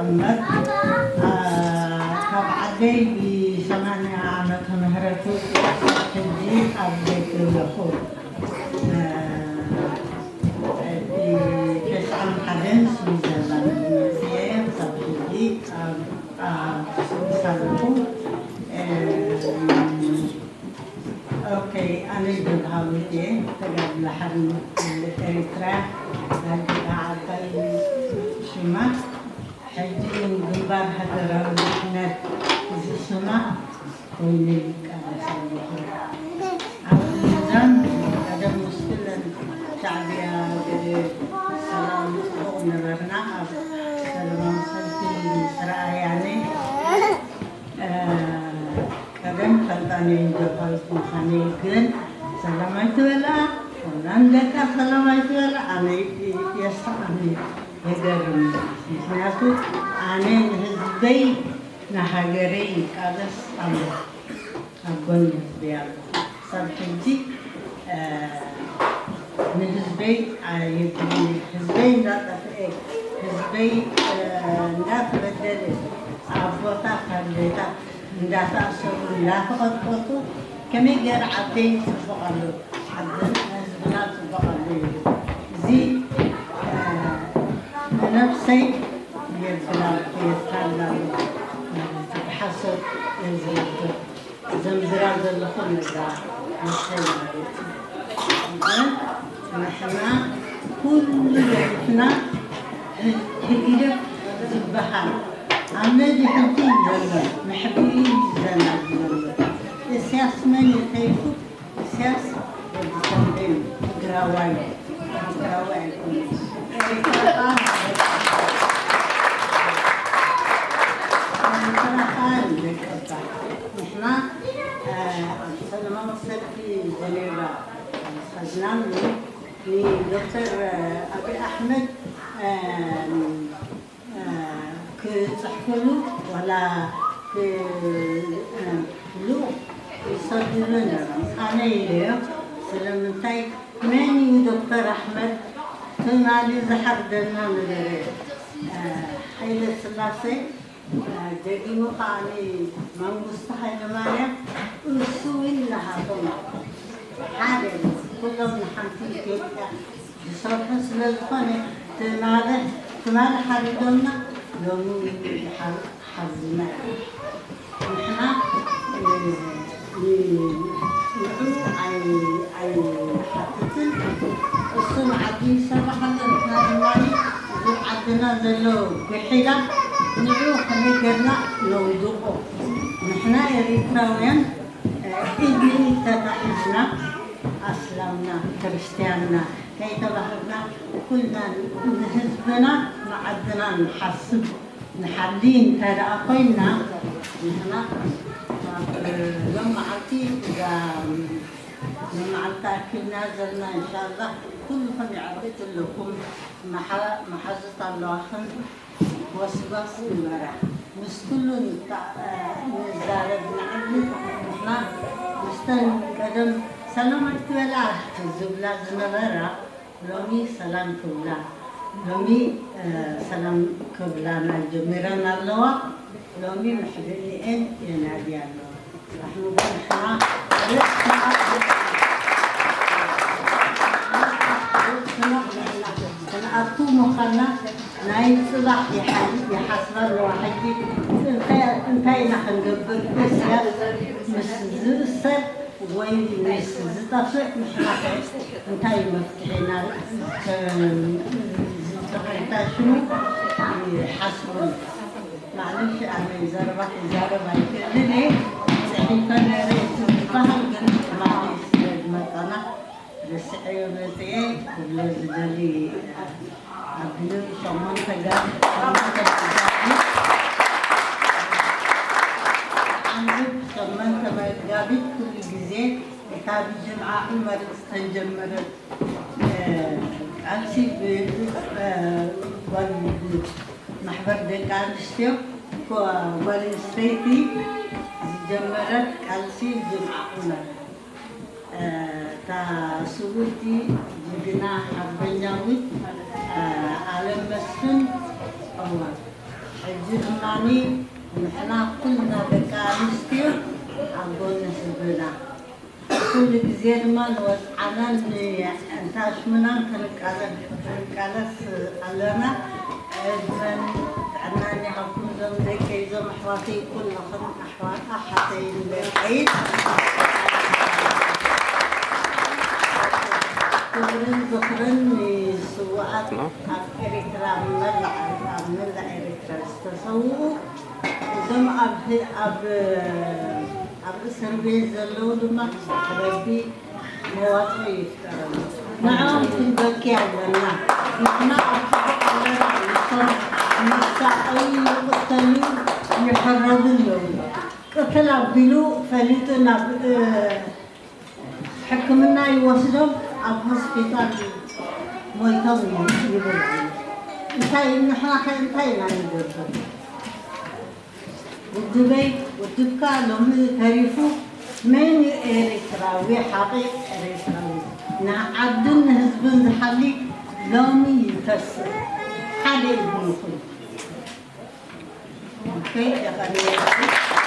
እምበር፣ ኣ፣ ካብ ዓደይ ብሰማንያ ዓመተ ምህረት ሕጂ ኣብ ደገ ኣለኹ። እ፣ እቲ ተስዓን ሓደን ስዊዘርላንድ መፅየ፣ ክሳብ ሕጂ ኣብ፣ ኣብ ስዊስ ኣለኹ። እ፣ ኦኬ፣ ኣነ ገብሃዊት እየ፣ ተጋድሎ ሓርነት ኤሪትራ፣ ናይ ገዛ ዓባይ ሽማ። ሕጂ ግንባር ሃገራዊ ድሕነት ዝስማ ኮይኑ ይቃለስ ኣለኹ። ኣብ ሱዳን ቀደም ምስ ኩለን ሻዕብያ ገለ ሰላም ጽቡቕ ነበርና። ኣብ ሰላማዊ ሰልፊ ምስ ረኣያኒ፣ እ፣ ቀደም ፈልጣኒ ጀብሃዊት ምዃነይ ግን ሰላም ኣይትበላ፣ ወላ ንደቃ ሰላም ኣይትበላ፣ ኣነ የስሕቐኒ፣ የገርም። ምኽንያቱ ኣነ ንህዝበይ ንሃገረይ ይቃለስ ኣለኹ፣ ኣብ ጎኒ ህዝበይ ኣለኹ። ክሳብ ሕጂ፣ እ፣ ንህዝበይ ኣየድልይን። ህዝበይ እንዳጠፍኤ፣ ህዝበይ፣ እ፣ እንዳተበደለ፣ ኣቦታት ኣዴታት እንዳተኣሰሩ፣ እንዳተቐጥቀጡ፣ ከመይ ገይረ ዓደይ ጽቡቕ ኣሎ፣ ዓዲ ህዝብና ጽቡቕ ኣሎ ኢሉ። እዚ፣ እ፣ ንነብሰይ የብላ፣ የታልላ ኣሎ ማለት እዩ። ብሓሶት እየ ዝነብር። ዘምብራ ዘለኹ ነዛ መስተይ ማለት እዩ። ግን ንሕና ኩሉ ገዲፍና ህ-፣ ህግደፍ ዝበሃል ኣብ ነዚ ሕጂ ዘሎ መሕብኢ ዘና ዘሎ እስያስ መን እዩ ከይፉ? እስያስ ወዲ ተምቤን ትግራዋይ፣ ትግራዋይ ኣይኮነን። ኤርትራ ኤርትራ ንደቀባ። ንሕና፣ እ፣ ኣብ ሰላማዊ ሰልፊ ጀኔቫ ዝኸድናሉ ንዶክተር ኣብይ ኣሕመድ፣ እ፣ እ፣ ክጽሕፈሉ ዋላ ክ-፣ እ፣ ልኡኽ ይሰድሉ ነይሮም። ኣነ ኢለዮ፣ ስለምንታይ፣ መን እዩ ዶክተር ኣሕመድ ትማሊ ዝሓርደና ነበረ፣ እ፣ ሃይለ ስላሴ፣ እ፣ ደጊሙ ከኣ መንግስቱ ሃይለ ማርያም፣ እሱ እውን ንሃቶም ሓደ፣ ኩሎም ንሓንቲ ኢትዮጵያ ዝሰርሑ ስለ ዝኾነ፣ ትማሊ፣ ትማሊ ሓሪዶምና፣ ሎሚ ይሓር-፣ ሓርድና እዮም። ንሕና፣ እ፣ ን-፣ ንዕኡ ኣይ-፣ ኣይንሓትትን። እሱ ንዓዱ ይሰርሕ ኣሎ፣ ንሕና ድማ እዚ ዓድና ዘሎ ጉሒላ ንዕኡ ከመይ ጌርና ነውድቖ? ንሕና ኤሪትራውያን ኢድ ንኢድ ተታሒዝና፣ ኣስላምና ክርስትያንና ከይተባህልና፣ ኩልና ንህዝብና ንዓድና ንሓስብ ንሓሊ እንተ ደኣ ኮይንና፣ ንሕና ኣብ ሎም መዓልቲ እዛ ሎም መዓልቲ ኣኪልና ዘለና፣ እንሻላህ ኩልኹም ይዓብት ኣለኩም፣ መሓ-፣ መሓዙት ኣለዋኽን፣ ጎስጓስ ንበራ። ምስ ኩሉ ንታ-፣ ንዛረብ ንዓብድ። ንሕና ምስተን ቀደም ሰላም ኣይትበላ ዝብላ ዝነበራ፣ ሎሚ ሰላም ክብላ፣ ሎሚ፣ እ፣ ሰላም ክብላና ጀሚረን ኣለዋ። ሎሚ መሕብኢኤን የናድያ ኣለዋ። ንሕና ግን ንሕና ርእስና፣ ርእስና ንሕና ክንኣቱ ምዃንና ናይ ጽባሕ ይሓ-፣ ይሓስባ ኣለዋ። ሕጂ እንታይ፣ እንታይ ኢና ክንገብር? እስያስ ምስ ዝእሰር ወይ ምስ ዝጠፍእ ንሕና እንታይ መፍትሒና? ዝተቐይታ ሽሙ ይሓስቡ። ማዕለሽ ኣነ ዘረባ ክዛረብ ኣይክእልን እየ። ጽሒፈ ነይረ እቲ ዝበሃል ግን ትማሊ ስለ ዝመጣና ረስዐዮ መጽኤ ክብሎ ዝደሊ ኣብ ሸሞንተ ጋር ዓንዝብ ሸሞንተ መጋቢት ኩሉ ግዜ እታ ብጅምዓ ዑመር ዝተጀመረት፣ እ፣ ቃልሲ ብ-፣ እ፣ ጓል ማሕበር ደቂ ኣንስትዮ ጓ-፣ ጓል ኣንስተይቲ ዝጀመረት ቃልሲ ጅምዓ ዑመር፣ እ፣ እታ ስውእቲ ጅግና ሓርበኛዊት፣ እ፣ ኣለም መስፍን ዕወት። ሕጂ ድማ ንሕና ኩልና ደቂ ኣንስትዮ ኣብ ጎኒ ህዝብና ኩሉ ግዜ ድማ ንወፅዓናን ንእንታሽምናን ክንቃለስ ኣለና። ዕድመን ጥዕናን ይሃብኩም። እዞም ደቀይ እዞም ኣሕዋተይ ኩልኽን ኣሕዋት ኣሓተይን ደቀይን። ክብርን ዝኽርን ንስውኣት ኣብ ኤርትራ መላእ ኣብ መላእ ኤርትራ ዝተሰውኡ እዞም ኣብ ኣብ ኣብ እስር ቤት ዘለዉ ድማ ረቢ መዋፅኦ ይፍጠረሉ። ንዕኦም ክንበኪ ኣለና። ንሕና ኣብ ጽቡቕ ኣለና። ንሶም ይሳቐዩ ይቕተሉ ይሕረዱ ኣለዉ። ቅትል ኣቢሉ ፈሊጡ ናብ ሕክምና ይወስዶም ኣብ ሆስፒታል ሞይቶም ይብል። እንታይ ንሕና ከ እንታይ ኢና ንገብር? ውድበይ ውድብካ ሎሚ ተሪፉ መን እዩ ኤርትራዊ ሓቒ ኤርትራዊ ንዓድን ንህዝብን ዝሓሊ ሎሚ ይተስእ ሓደ ይኹንኹም። ኦኬ የቐንየልኩም።